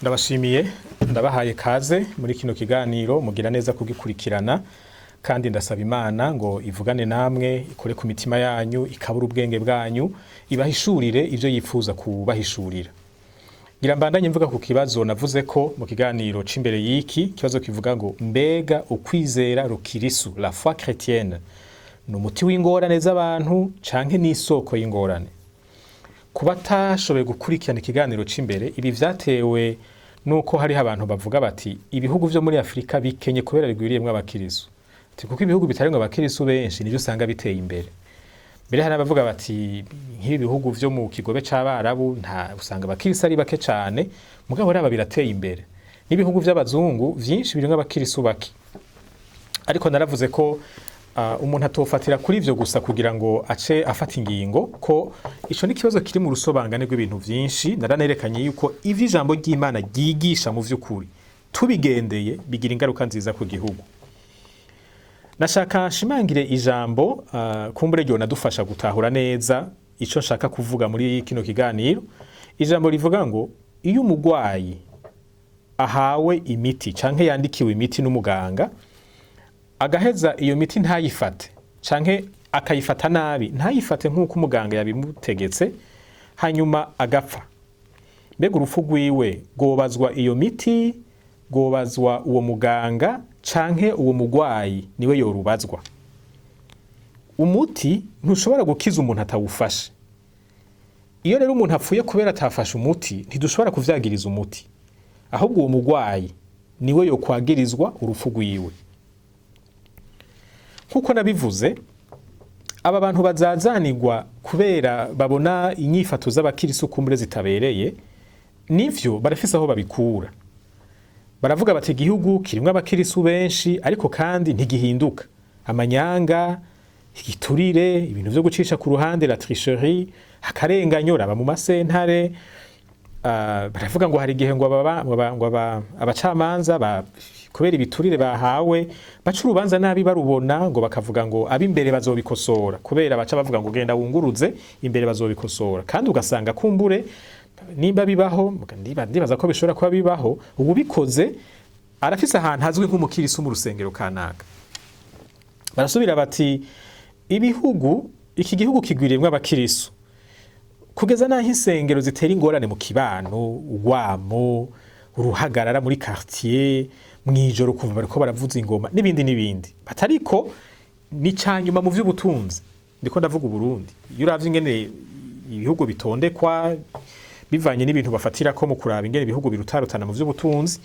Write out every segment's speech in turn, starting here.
Ndabashimiye, ndabahaye kaze muri kino kiganiro. Mugira neza kugikurikirana, kandi ndasaba Imana ngo ivugane namwe, ikore ku mitima yanyu, ikabura ubwenge bwanyu, ibahishurire ivyo yifuza kubahishurira. Ngira mbandanye mvuga ku kibazo navuze ko mu kiganiro c'imbere y'iki kibazo, kivuga ngo: mbega ukwizera rukirisu, la foi chrétienne, ni umuti w'ingorane z'abantu canke n'isoko y'ingorane? Kuba atashoboye gukurikirana ikiganiro c'imbere, ibi vyatewe nuko hariho abantu bavuga bati ibihugu vyo muri Afurika bikenye kubera bigwiriyemwo abakirisu. Ati kuko ibihugu bitarimwo abakirisu benshi nivyo usanga biteye imbere. Mbere hari abavuga bati nk'ibi bihugu vyo mu kigobe c'Abarabu nta usanga abakirisu ari bake cane, mugabo raba birateye imbere. N'ibihugu vy'abazungu vyinshi birimwo abakirisu bake. Ariko naravuze ko umuntu atofatira kuri ivyo gusa kugira ngo ace afata ingingo, ko ico ni ikibazo kiri mu rusobangane rw'ibintu vyinshi. Naranerekanye yuko ivyo ijambo ry'Imana ryigisha mu vy'ukuri tubigendeye bigira ingaruka nziza ku gihugu. Nashaka nshimangire ijambo kumbure ryo nadufasha gutahura neza ico nshaka kuvuga muri kino kiganiro, ijambo rivuga ngo iyo umugwayi ahawe imiti canke yandikiwe imiti n'umuganga, agaheza iyo miti ntayifate canke akayifata nabi, ntayifate nk'uko umuganga yabimutegetse, hanyuma agapfa, mbega urupfu rwiwe rwobazwa iyo miti, rwobazwa uwo muganga, canke uwo mugwayi niwe yorubazwa? Umuti ntushobora gukiza umuntu atawufashe. Iyo rero umuntu apfuye kubera atafashe umuti, ntidushobora kuvyagiriza umuti, ahubwo uwo mugwayi niwe yokwagirizwa urupfu rwiwe. Nkuko nabivuze, aba bantu bazazanirwa kubera babona inyifato z'abakirisu kumbure zitabereye, nivyo barafise aho babikura. Baravuga bati igihugu kirimwo abakirisu benshi, ariko kandi ntigihinduka. Amanyanga, igiturire, ibintu vyo gucisha ku ruhande, la tricherie, akarenganyo, raba mu masentare. Baravuga ngo hari igihe ngo abacamanza kubera ibiturire bahawe baca urubanza nabi barubona, ngo bakavuga ngo ab'imbere bazobikosora, kubera baca bavuga ngo genda wunguruze, imbere bazobikosora. Kandi ugasanga kumbure nimba bibaho, ndibaza ko bishobora kuba bibaho, uwubikoze arafise ahantu hazwi nk'umukirisu mu rusengero kanaka. Barasubira bati ibihugu, iki gihugu kigwiriyemwo abakirisu kugeza n'aho insengero zitera ingorane mu kibano, urwamo, uruhagarara muri quartier, mw'ijoro kumva bariko baravuza ingoma n'ibindi n'ibindi. Batariko ni canyuma mu vy'ubutunzi. Ndiko ndavuga Uburundi. Iyo uravye ingene ibihugu bitondekwa bivanye n'ibintu bafatirako mu kuraba ingene ibihugu birutarutana mu vy'ubutunzi,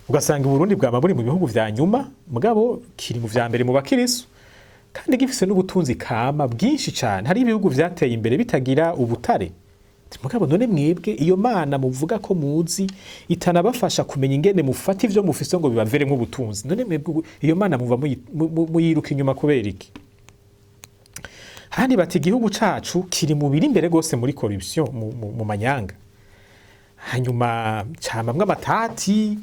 ugasanga Uburundi bwama buri mu bihugu vya nyuma, mugabo kiri mu vya mbere mu bakirisu, kandi gifise n'ubutunzi kama bwinshi cane. Hari ibihugu vyateye imbere bitagira ubutare. Mugabo none mwebwe iyo Mana muvuga ko muzi itanabafasha kumenya ingene mufata ivyo mufise ngo bibaveremwo ubutunzi, none mwebwe iyo Mana muva muyiruka inyuma kubera iki? Handi bati igihugu cacu kiri mu biri imbere gose muri corruption, mu manyanga, hanyuma camamwo amatati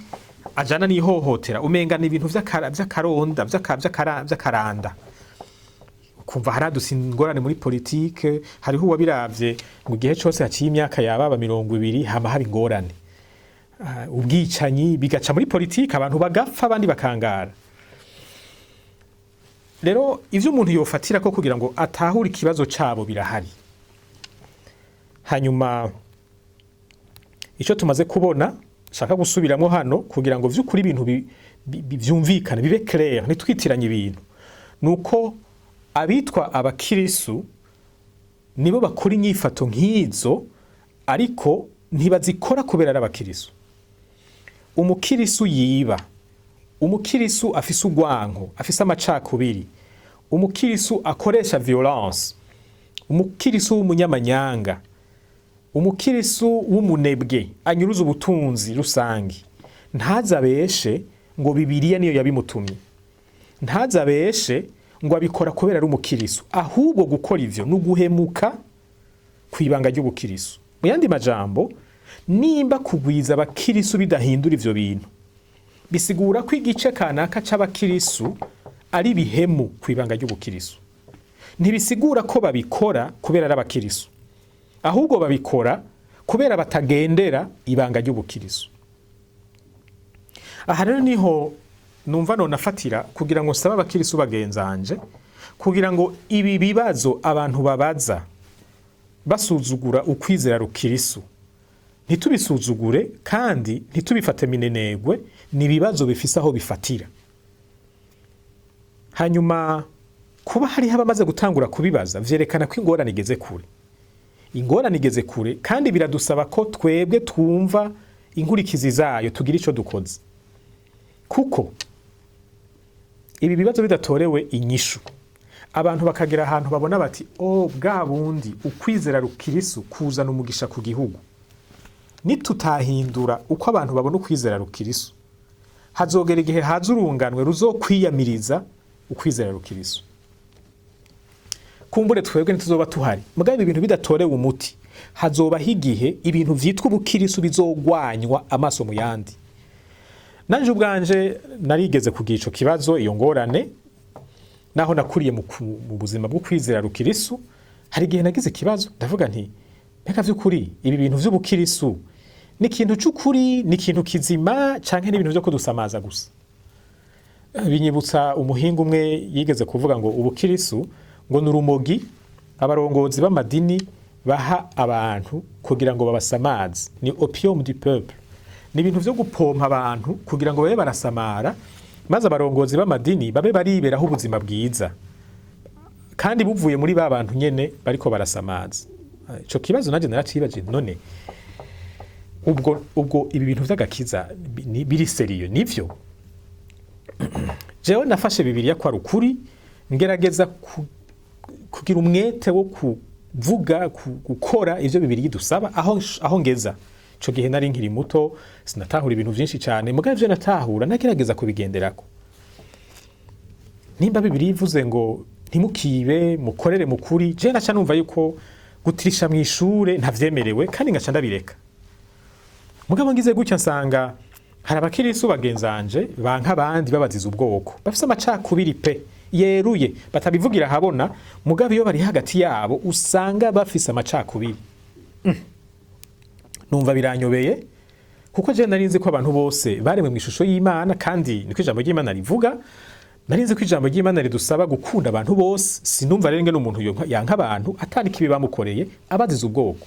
ajana n'ihohotera, umenga ni ibintu vy'akaronda, vy'akaranda. Kumva haradutse ingorane muri politike, hariho uwabiravye mu gihe cose haciye imyaka yababa 20 hama haba ingorane, ubwicanyi bigaca muri politike, abantu bagapfa abandi bakangara. Rero ivyo umuntu yofatira ko kugira ngo atahure ikibazo cabo birahari. Hanyuma ico tumaze kubona shaka gusubiramwo hano kugira ngo vy'ukuri ibintu vyumvikane, bibe clair, ntitwitiranye ibintu, nuko abitwa abakirisu nibo bakora inyifato nk'izo, ariko ntibazikora kubera ari abakirisu. Umukirisu yiba, umukirisu afise urwanko, afise amacakubiri, umukirisu akoresha violence, umukirisu w'umunyamanyanga, umukirisu w'umunebwe anyuruza ubutunzi rusangi, ntazabeshe ngo Bibiliya niyo yabimutumye, ntazabeshe ngo abikora kubera ari umukirisu. Ahubwo gukora ivyo ni uguhemuka kwibanga ry'ubukirisu. Mu yandi majambo, nimba kugwiza abakirisu bidahindura ivyo bintu, bisigura ko igice kanaka c'abakirisu ari bihemu kwibanga ry'ubukirisu. Ntibisigura ko babikora kubera ari abakirisu, Ahubwo babikora kubera batagendera ibanga ry'ubukirisu. Aha rero niho numva nonafatira kugira ngo nsabe abakirisu bagenzanje, kugira ngo ibi bibazo abantu babaza basuzugura ukwizera rukirisu ntitubisuzugure kandi ntitubifate minenegwe. Ni ibibazo bifise aho bifatira. Hanyuma kuba hariho abamaze gutangura kubibaza vyerekana ko ingorane igeze kure, ingorane igeze kure, kandi biradusaba ko twebwe twumva inkurikizi zayo tugira ico dukoze, kuko ibi bibazo bidatorewe inyishu, abantu bakagera ahantu babona bati: "Oh, bwa bundi ukwizera rukirisu kuzana umugisha ku gihugu." Nitutahindura uko abantu babona ukwizera rukirisu, hazogera igihe haza urunganwe ruzokwiyamiriza ukwizera rukirisu. Kumbure twebwe ntituzoba tuhari, mugabo ibi bintu bidatorewe umuti, hazobaho igihe ibintu vyitwa ubukirisu bizogwanywa amaso mu yandi. Nanje ubwanje narigeze kugira ico kibazo, iyo ngorane. Naho nakuriye mu buzima bwo kwizera rukirisu, hari igihe nagize ikibazo, ndavuga nti: "Mbega vy'ukuri ibi bintu vy'ubukirisu ni ikintu c'ukuri, ni ikintu kizima, canke ni ibintu vyo kudusamaza gusa?" Binyibutsa umuhinga umwe yigeze kuvuga ngo ubukirisu ngo ni urumogi abarongozi b'amadini baha abantu kugira ngo babasamaze, ni opium du peuple, ni ibintu vyo gupompa abantu kugira ngo babe barasamara, maze abarongozi b'amadini babe bariberaho ubuzima bwiza kandi buvuye muri ba bantu nyene bariko barasamaza. Ico kibazo nanje naracibajije: none ubwo ibi bintu vy'agakiza biri sérieux? Nivyo? Jewe nafashe Bibiliya ko ari ukuri, ngerageza kugira umwete wo kuvuga, gukora ivyo Bibiliya idusaba aho ngeza. Ico gihe nari nkiri muto, sinatahura ibintu vyinshi cane, mugabo ivyo natahura nagerageza kubigenderako. Nimba Bibiliya ivuze ngo ntimukibe, mukorere mukuri, je naca numva yuko gutirisha mw'ishure ntavyemerewe, kandi ngaca ndabireka. Mugabo ngize gutya nsanga hari abakirisu bagenzanje banka abandi babaziza ubwoko, bafise amacakubiri pe yeruye, batabivugira ahabona, mugabo iyo bari hagati yabo usanga bafise amacakubiri. Numva biranyobeye, kuko je nari nzi ko abantu bose baremwe mu ishusho y'Imana, kandi niko ijambo ry'Imana rivuga. Nari nzi ko ijambo ry'Imana ridusaba gukunda abantu bose. Sinumva rero ingene umuntu yanka abantu atari kibi bamukoreye, abaziza ubwoko.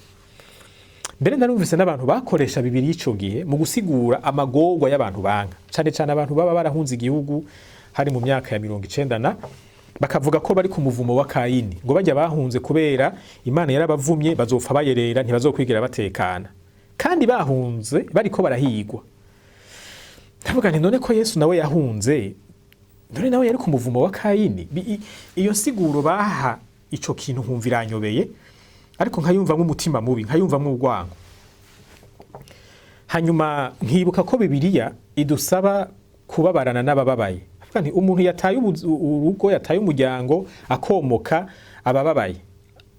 Mbere narumvise n'abantu bakoresha Bibiliya ico gihe mu gusigura amagorwa y'abantu banka, cane cane abantu baba barahunze igihugu, hari mu myaka ya 90, na bakavuga ko bari ku muvumo wa Kayini, ngo bajya bahunze kubera Imana yarabavumye, bazopfa bayerera, ntibazokwigira batekana, kandi bahunze bariko barahigwa. Ndavuga nti: "None ko Yesu nawe yahunze, none nawe yari ku muvumo wa Kayini?" Iyo siguro baha ico kintu nkumva iranyobeye, ariko nkayumvamwo umutima mubi, nkayumvamwo urwango. Hanyuma nkibuka ko Bibiliya idusaba kubabarana n'abababaye. Avuga nti umuntu yataye urugo, yataye umuryango, akomoka, abababaye,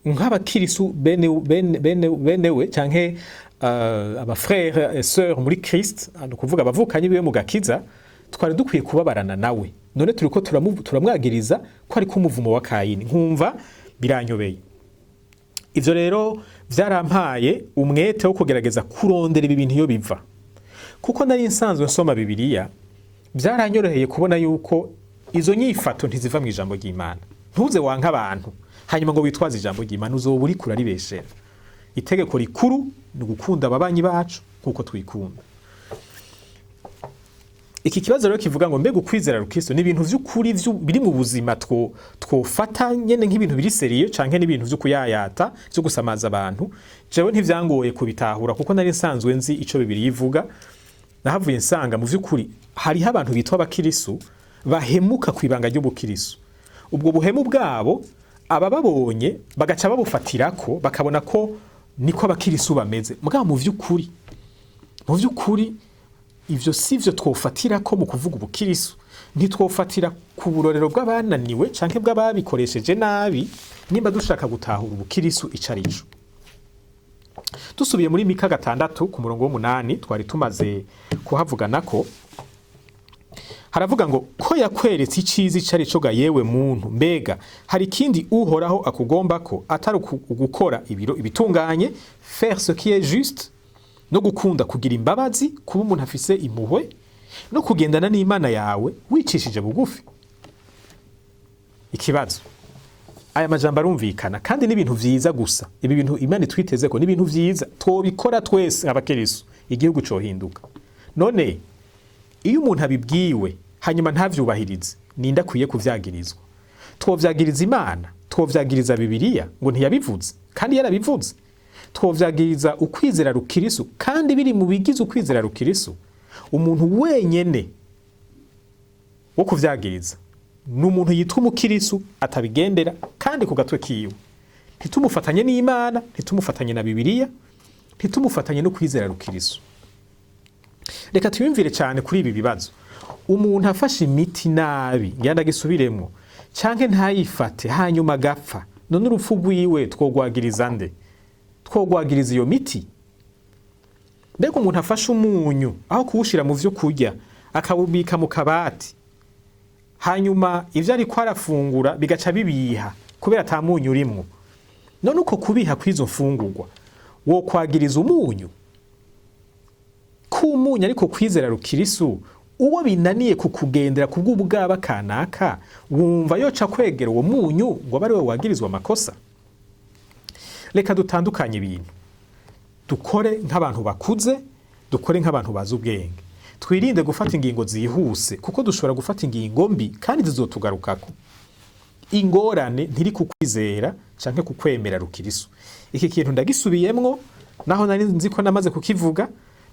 nk'abakirisu bene we canke aba frères et sœurs muri Christ, ni ukuvuga abavukanyi biwe mu gakiza, twari dukwiye kubabarana nawe. None turiko turamwagiriza ko ari umuvumo wa Kayini? Nkumva biranyobeye. Ivyo rero vyarampaye umwete wo kugerageza kurondera ibi bintu iyo biva, kuko nari nsanzwe nsoma Bibiliya. Byaranyoroheye kubona yuko izo nyifato ntiziva mu ijambo ry'Imana. Ntuze wanka abantu hanyuma ngo witwaze ijambo ry'Imana, uzoba uriko uraribeshera. Itegeko rikuru ni ugukunda ababanyi bacu nk'uko twikunda. Iki kibazo rero kivuga ngo mbega ukwizera rukristo ni ibintu vy'ukuri biri mu buzima twofata nyene nk'ibintu biri sérieux, canke n'ibintu vyo kuyayata, vyo gusamaza abantu? Jewe ntivyangoye kubitahura, kuko nari nsanzwe nzi ico Bibiliya ivuga. Nahavuye nsanga mu vy'ukuri hariho abantu bitwa abakirisu bahemuka ku ibanga ry'ubukirisu. Ubwo buhemu bwabo abababonye bagaca babufatirako, bakabona ko niko abakirisu bameze. Mugabo mu vy'ukuri ivyo sivyo twofatira ko mu kuvuga ubukirisu. Ntitwofatira ku burorero bw'abananiwe canke bw'ababikoresheje nabi nimba dushaka gutahura ubukirisu ico ari co. Dusubiye muri Mika 6 ku murongo w'8, twari tumaze kuhavugana ko Haravuga ngo ko yakweretse iciza ico ari co ga yewe muntu, mbega hari ikindi Uhoraho akugomba ko atari ugukora ibiro ibitunganye, faire ce qui est juste, no gukunda kugira imbabazi, kuba umuntu afise impuhwe, no kugendana n'Imana yawe wicishije bugufi. Ikibazo, aya majambo arumvikana kandi n'ibintu vyiza gusa. Ibi bintu Imana itwiteze ko n'ibintu vyiza, twobikora twese abakirisu, igihugu cohinduka. None iyo umuntu abibwiwe hanyuma ntavyubahirize, ninde akwiye kuvyagirizwa? Twovyagiriza Imana? Twovyagiriza Bibiliya ngo ntiyabivuze kandi yarabivuze? Twovyagiriza ukwizera rukirisu kandi biri mu bigize ukwizera rukirisu? Umuntu wenyene wo kuvyagiriza ni umuntu yitwa umukirisu atabigendera kandi ku gatwe kiwe. Ntitumufatanye n'Imana, ntitumufatanye na Bibiliya, ntitumufatanye no kwizera rukirisu. Reka twiyumvire cyane kuri ibi bibazo. Umuntu afashe imiti nabi, ngira ndagisubiremo, canke ntayifate, hanyuma agapfa, none urupfu rwiwe twogwagiriza nde? Twogwagiriza iyo miti? Mbega umuntu afashe umunyu, aho kuwushira mu vyo kurya akawubika mu kabati, hanyuma ivyo ariko arafungura bigaca bibiha kubera ata munyu urimwo, none uko kubiha kw'izo mfungurwa wokwagiriza umunyu? K'umunyu ariko kwizera rukirisu, uwo binaniye kukugendera kubw'ubwaba kanaka, wumva yoca kwegera uwo munyu ngo abe ari we wagirizwa amakosa? Reka dutandukanye ibintu, dukore nk'abantu bakuze, dukore nk'abantu bazi ubwenge, twirinde gufata ingingo zihuse, kuko dushobora gufata ingingo mbi kandi zizotugarukako. Ingorane ntiri kukwizera canke kukwemera rukirisu. Iki kintu ndagisubiyemwo naho nari nzi ko namaze kukivuga.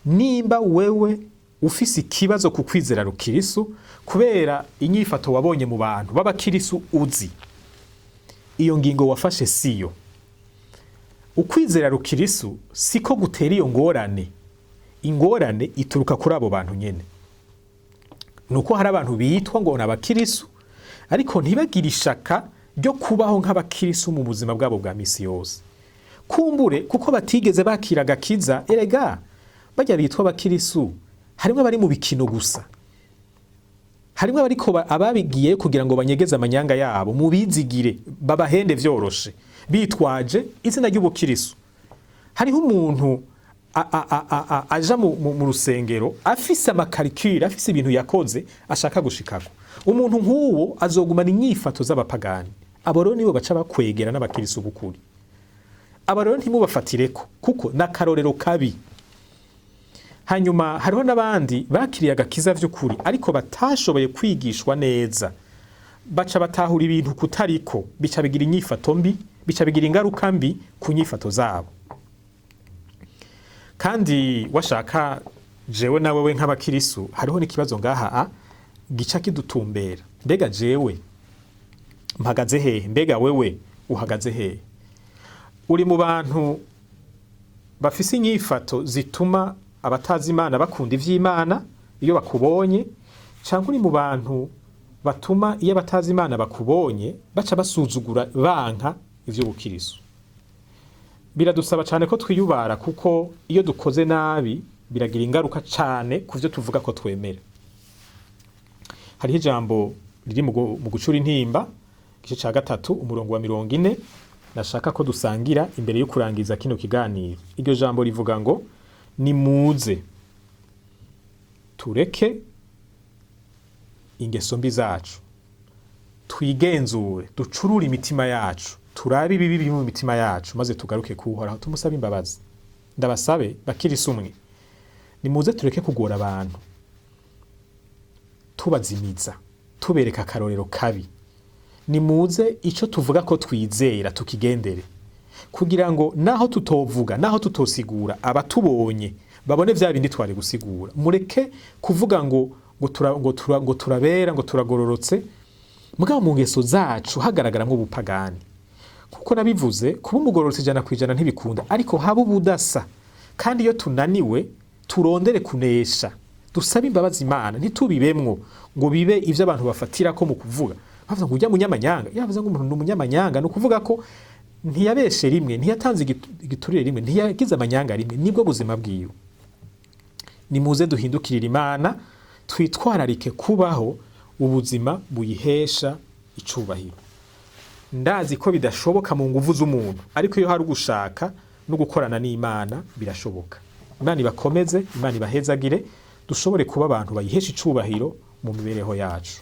Nimba wewe ufise ikibazo ku kwizera rukirisu kubera inyifato wabonye mu bantu b'abakirisu uzi, iyo ngingo wafashe siyo. Ukwizera rukirisu siko gutera iyo ngorane. Ingorane ituruka kuri abo bantu nyene. Nuko hari abantu bitwa ngo ni abakirisu ariko ntibagire ishaka ryo kubaho nk'abakirisu mu buzima bwabo bwa misi yose, kumbure kuko batigeze bakira agakiza. Erega bajya bitwa abakirisu harimwo abari mu bikino gusa, harimwo abariko ababigiye kugira ngo banyegeze amanyanga yabo, mu bizigire babahende vyoroshe bitwaje izina ry'ubukirisu. Hariho umuntu aja mu rusengero afise amakarikire, afise ibintu yakoze ashaka gushikako. Umuntu nk'uwo azogumana inyifato z'abapagani. Abo rero nibo baca bakwegera n'abakirisu b'ukuri. Aba rero ntimubafatireko kuko n'akarorero kabi. Hanyuma hariho n'abandi bakiriye agakiza vy'ukuri ariko batashoboye kwigishwa neza, baca batahura ibintu kutariko, bica bigira inyifato mbi, bica bigira ingaruka mbi ku nyifato zabo. Kandi washaka jewe na wewe nk'abakirisu, hariho n'ikibazo ngaha a gica kidutumbera. Mbega jewe mpagaze hehe? Mbega wewe uhagaze hehe? Uri mu bantu bafise inyifato zituma abatazi Imana bakunda ivy'Imana iyo bakubonye, canke uri mu bantu batuma iyo abatazi Imana bakubonye baca basuzugura, banka ivy'ubukirisu? Biradusaba cyane ko twiyubara, kuko iyo dukoze nabi biragira ingaruka cyane ku vyo tuvuga ko twemera. Hariho ijambo riri mu Gucura Intimba, igice ca 3, umurongo wa 40, nashaka ko dusangira imbere yo kurangiza kino kiganiro. Iryo jambo rivuga ngo: nimuze tureke ingeso mbi zacu, twigenzure, ducurure imitima yacu, turabe ibibi biri mu mitima yacu, maze tugaruke kuwuhoraho tumusabe imbabazi. Ndabasabe bakirisu umwe, nimuze tureke kugora abantu tubazimiza, tubereka akarorero kabi. Nimuze ico tuvuga ko twizera tukigendere, kugira ngo naho tutovuga, naho tutosigura, abatubonye babone vya bindi twari gusigura. Mureke kuvuga ngo turabera, ngo turagororotse, mugabo mu ngeso zacu hagaragaramwo ubupagani. Kuko nabivuze, kuba umugororotse 100% ntibikunda, ariko haba ubudasa. Kandi iyo tunaniwe turondere kunesha, dusabe imbabazi Imana, ntitubibemwo ngo bibe ivyo abantu bafatira ko mu kuvuga bavuga ngo ujya munyamanyanga. Yavuze ngo umuntu ni umunyamanyanga, ni ukuvuga ko ntiyabeshe rimwe, ntiyatanze igiturire rimwe, ntiyagize amanyanga rimwe, nibwo buzima bwiwe. Nimuze duhindukirire Imana. Twitwararike kubaho ubuzima buyihesha icubahiro. Ndazi ko bidashoboka mu nguvu z'umuntu, ariko iyo hari ugushaka no gukorana n'Imana birashoboka. Imana ibakomeze, Imana ibahezagire, dushobore kuba abantu bayihesha icubahiro mu mibereho yacu.